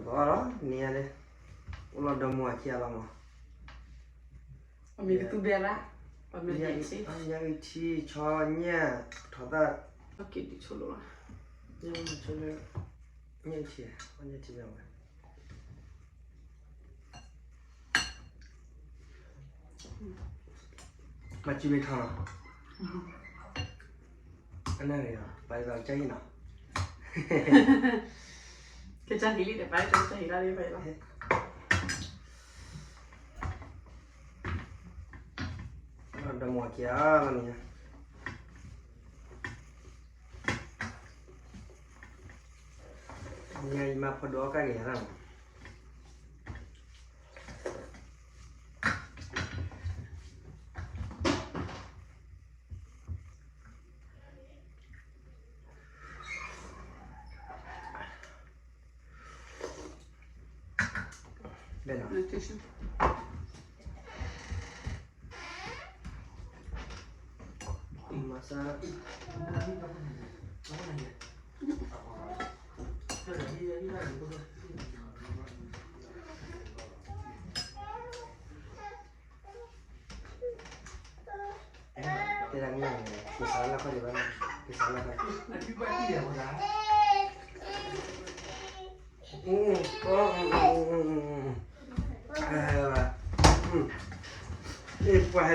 ပအီၣ်လီၤ နံၤညါလၢ အိၣ်လီၤဒီမါဝၤခံဂၤလီၤမး, အမံၤကသူဘဲလၢ်, ပမ့ၢ်ညၣ်အုၣ်ထံ ဆီညၣ်ထီၣ်သၣ်, ညၣ်အုၣ်ထံ ညၣ်အုၣ်ထံဝဲ မၤစုမ့ၢ်ထီၣ်နီၤ, အနၢ်ဂ့ၤနီၤ ပာ်လီၤကစၢ်ဟံၣ်နီၤ, ကစၢ်ဟံၣ်လံဒီး ပာ်လီၤကစၢ်ဟံၣ်လၢ်လံ ပာ်လီၤ, ဒီမါဝၤခံဂၤလီၤနံၤညါ ညါအံၤမၤဖီဒိၣ်အီၣ်ကၢ်က့ၤယၤလီၤနီၤ, ဘဲနီၤ, မၤစၢ် တဲဒၣ်မ့ၢ်န့ၣ် က့ၤစးလၢခီၣ်ဒံးဘၣ်, က့ၤစးလၢခီၣ်ဒံး, အ့ၣ် ပှၤဟဲလၢ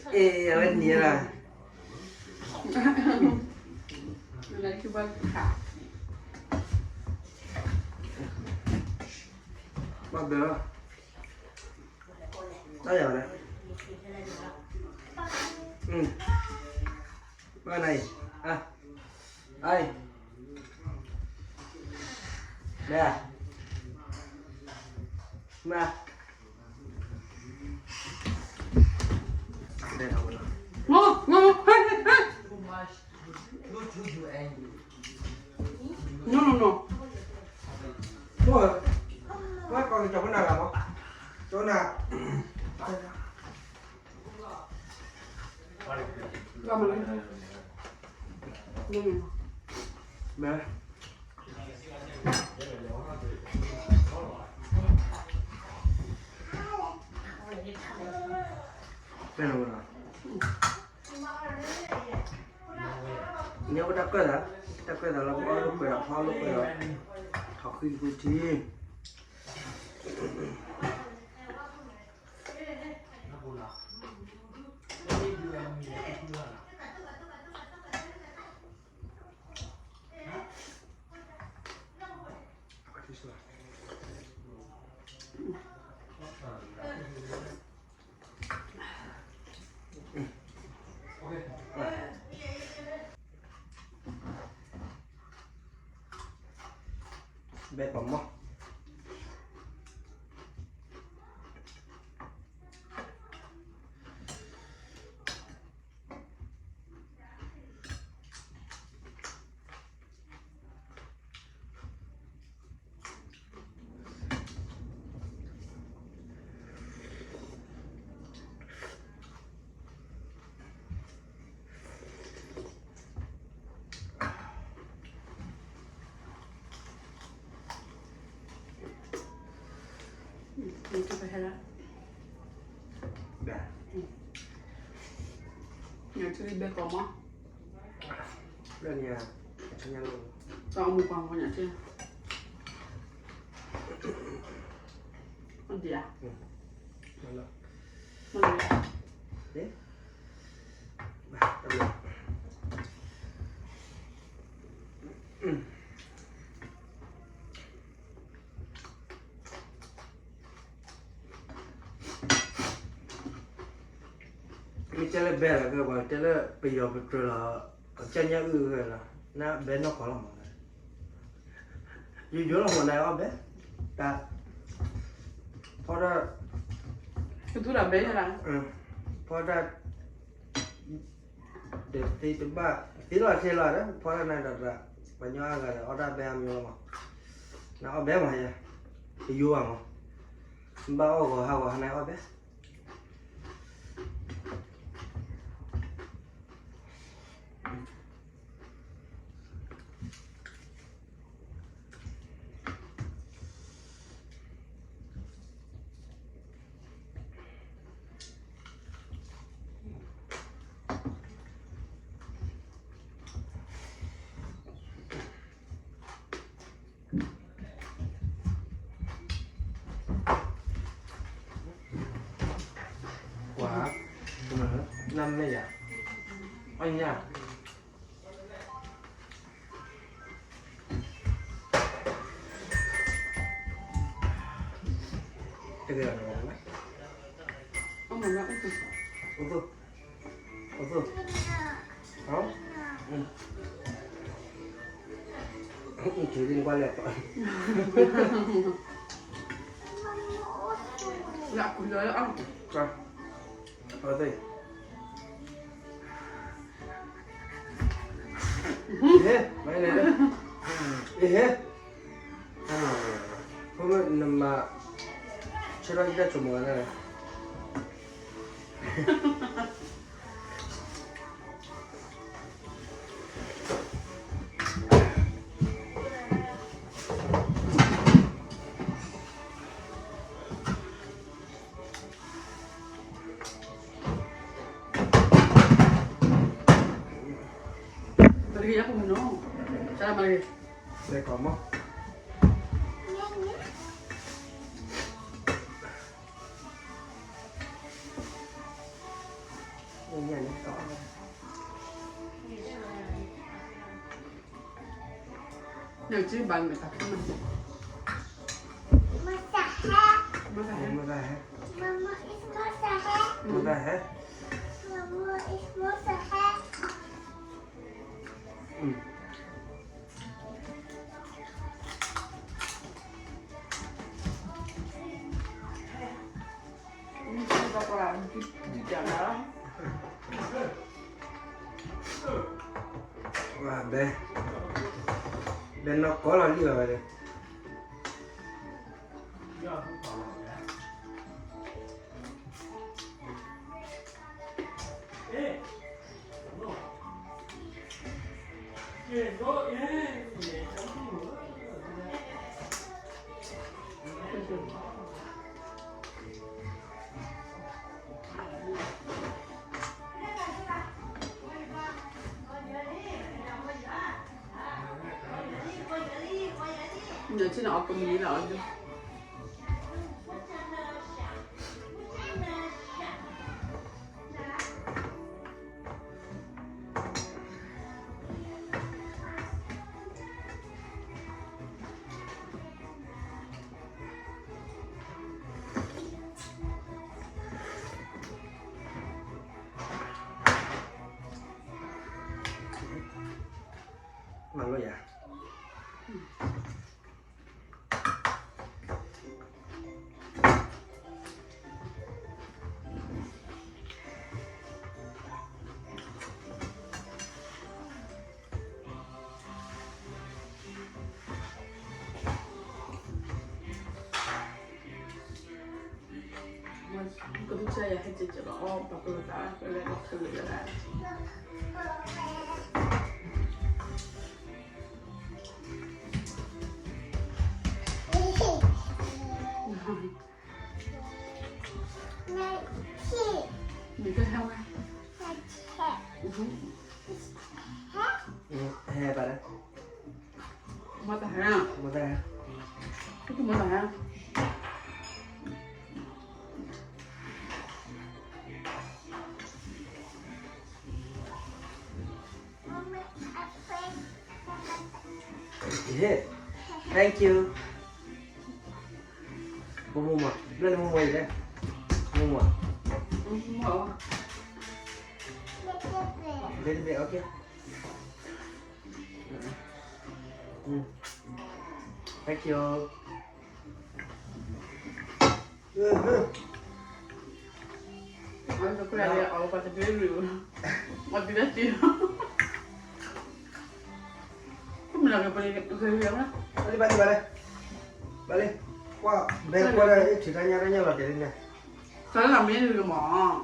အ့ၣ် အဝဲနံၤလီၤ, ဘၣ်ဘၣ်လီၤ, တၢ်ယၤဝဲဒၣ်, ဘၣ်နၤအံၤ, အံၤ, ဘဲ, မါ No, no, no. ဝဲကီၢ်ကၠီၤဖိနၤလၢမး, ကၠီၤနၤ, မ့ၢ် ဖဲန့ၣ်ဝဲဒၣ် န့ၣ်ဝဲတၢ်ကၢၣ်သး, တၢ်ကၢၣ်သးလၢပအီၣ်လိာ်ကွဲးဒီး ပအီၣ်လိာ်ကွဲးဒီး ထီၣ်ဃံတပူၤထံ ဘဲပမီၢ် ဘဲ ဘဲကီမီၢ် ဘဲန့ၣ် တၢ်မူပှၤမီၢ်ညၣ်ထံ ဒ်ဧါ မ့ၢ်လၢ မ့ၢ်တဲလၢဘဲလီၤကဲ ပှၤတဲလၢပယီၤပတြၢၤလီၤ ကစၢ်ညၣ်အုၣ်ဂဲၤလီၤ နဘဲနီၢ်ကီၢ်လီၤမး ယယိလီၤမးနအီၣ်ဘဲ တၢ် ဖီတၢ် ကသူၣ်ဒီးဘဲယၤလီၤ ဖီတၢ် ဒီးသ့တဘၣ် သ့လီၤထဲလီၤဒီး ဖီတၢ်နၤဒီး ပှၤညီအါဂၤဒီး အီၣ်တၢ်ဘဲအါမးလီၤမး နအီၣ်ဘဲမးယဲ တယိဘၣ်မး ဘၣ်အီၣ်ဂီၤဟးဂီၤဟးနအီၣ်ဘဲ မ့ၢ် ကွၢ်, နမ့ၢ်ယၤ, အီၣ်ညၣ်, တဂ့ၤလီၤ, အိၣ်သိ, အိၣ်သိ, ဟီ, အီၣ်သိ, ဟ့, မၤန့ၣ်, ဟ့, ဖိမုၣ်နမၤ, ဆၢထီၣ်ယတၢ်ဆိကမိၣ်ဝဲဒၣ် မၤတဂ့ၤ ယါပူၤမုၢ်နီၤ, တၢ်မၤတဂ့ၤ, လဲၤကီးမး. နကဘၣ်မ့ၢ်တၢ်ဖးမး, မတၤဟဲ, မတၤဟဲ, မတၤဟဲ, မတၤဟဲ, ဝဲ, ဘဲနီၢ်ကီၢ်လီၤလံၢ်ဘၣ်ဝဲဒၣ်. နထံၣ်န့ၣ်အီၣ်ကမံၤလီၤ. မၤလိယၤ. ကမ့ၢ်ဆၢယၤဟဲက့ၤက့ၤလီၤ အီၣ်ပှၤကလီၤသး ကလဲၤလီၤခၢၣ်လၢယၤဒၣ်. မ့ၢ်ကဟဲဝဲ, ဟဲဘၣ်လၢ မတၤဟဲ, မတၤဟဲ, မတၤဟဲ. ဟ့ၣ်, thank you. မ့ၢ်မ့ၢ်မ့ၢ်, ဘျီန့ၣ်မ့ၢ်ဝဲအံၤလဲၣ်, မ့ၢ်မ့ၢ်, ဘ့ၣ်တဘ့ၣ်, okay. Thank you. အီၣ်တဘ့ၣ်, အီၣ်တဘ့ၣ်, အီၣ်တဘ့ၣ်, ဘၣ်လံ, ဘၣ်လံ, ဘၣ်လံ, ကွၢ်, ဘဲကွၢ်ဒၣ် ထံၣ်တၢ်ညါတၢ်ညါလီၤတဲာ်လံန့ၣ်, တၢ်လၢမ့ၢ်န့ၣ်မ့ၢ်,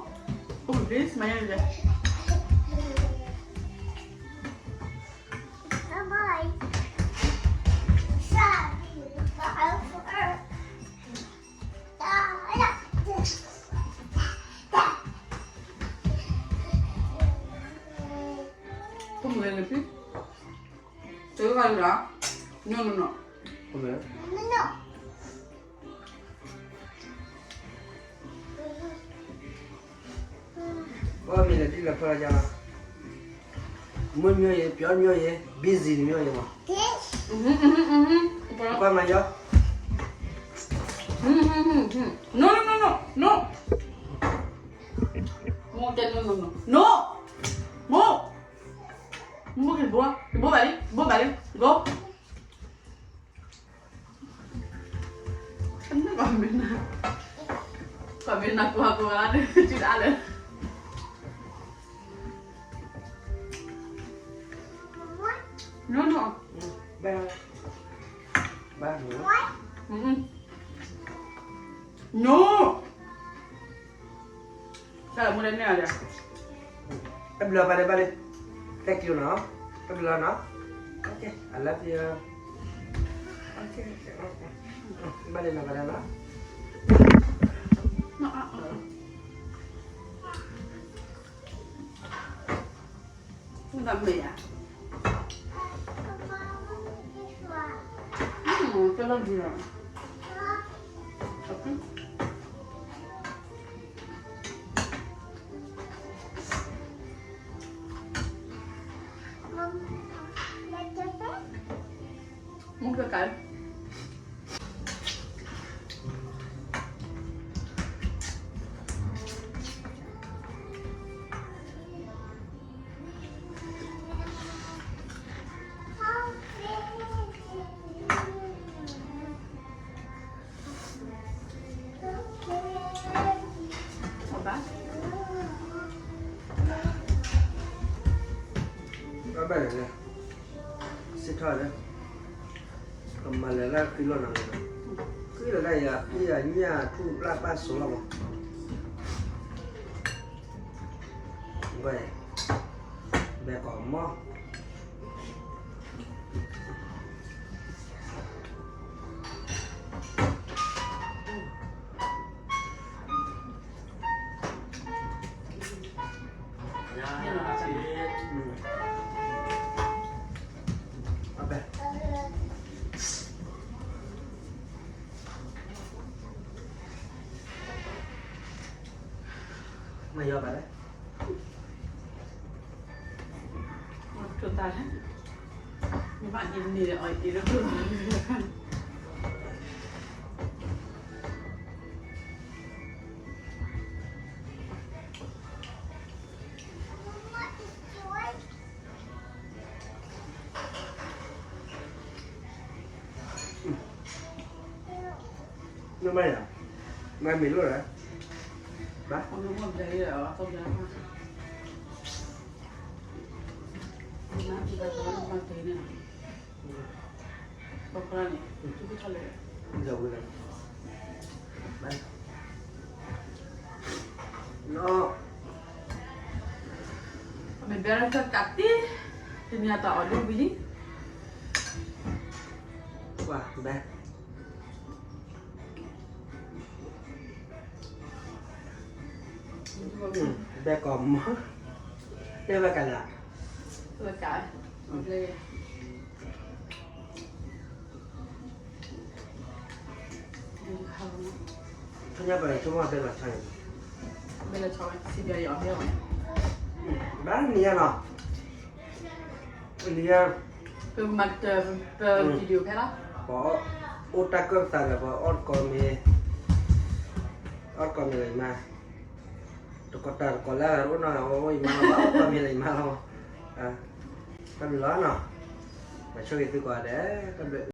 အိၣ် please မ့ၢ်န့ၣ် Come on, baby. Say bye, bye. No, no, no. မ့ၢ် အီၣ်မ့ၤလၢာ်တံၢ်လၢာ်ဖျၢၣ်ယါလီၤ, မုၢ်မျိုးရေ ပျော်မျိုးရေ busy မျိုးရေမး, ကွၢ်မၤယီၤ, no no no no no, မိၢ်တဲ no no no no, မိၢ်, မိၢ်ကဘိ, ကဘိဘၣ်လံ ကဘိဘၣ်လံ go. ကမ့ၢ်နၤ, ကမ့ၢ်နၤကွၢ်ကွၢ်လၢ် ထံၣ်ဒၣ်လၢ no no, ဘၣ်, ဘၣ်, no, no, တၢ်လၢမူလဲၣ်န့ၣ်, တဘျီဘၣ်လၢဘၣ်လၢ, thank you နီၤ, တဘျီနီၤ, okay, I love you, okay, ဘၣ်လၢနီၤ ဘၣ်လၢနီၤ. မ့ၢ်ဧါ, ကလီၤဒုးလီၤ. မူကကါ ဘၣ်လဲၣ်, စံးထီၣ်လၢ ကမၤလဲၤလၢဃံလီၤနၤ, ဃံလီၤလၢယၤ ဃံယၤညၣ်ထူၣ်ပျၢ်ပၢ်စိးလီၤမး, ဝဲ, ဘဲကီးမီၢ် မ့ၢ်ယီၤဘၣ်လဲၣ်, မ့ၢ်တၢ်လဲၣ်, မ့ၢ်ဘၣ်ဒ်န့ၣ်အီၤ အံၤလၢ နမၤယၤ, မၤမ့ၢ်လိၣ်လၢ, ဘၣ်, မ့ၢ်ဘဲလၢတၢ်ကးတံၢ်, တနံၤအတၢ်အီၣ်ဒိၣ်ဝံၤလံ, ကွၢ်ဘဲ ဘဲကီးမီၢ်, တဲဝဲကလၢ, ဝဲကလၢ, ဘၣ်နံၤညါနီၤ, နံၤညါ, ပမၤကတၢၢ် ပ video ဖဲလီၤ, ပအိၣ်တၢ်ကၢၢ်ပသးဒီး ပအီၣ်တကိးမ့ၤ, အီၣ်တကိးမ့ၤလၢယမါ, တကိးတၢ်တကိးလၢအအိၣ်နီၤ အီၣ်ယမါလီၤ, အီၣ်တကိးမ့ၤလၢယမါလီၤ, တၢ်ဘျုးလီၤနီၤ, ပဆိၣ်ဂ့ၤသုကိးဂၤဒဲး, တၢ်ဘျုး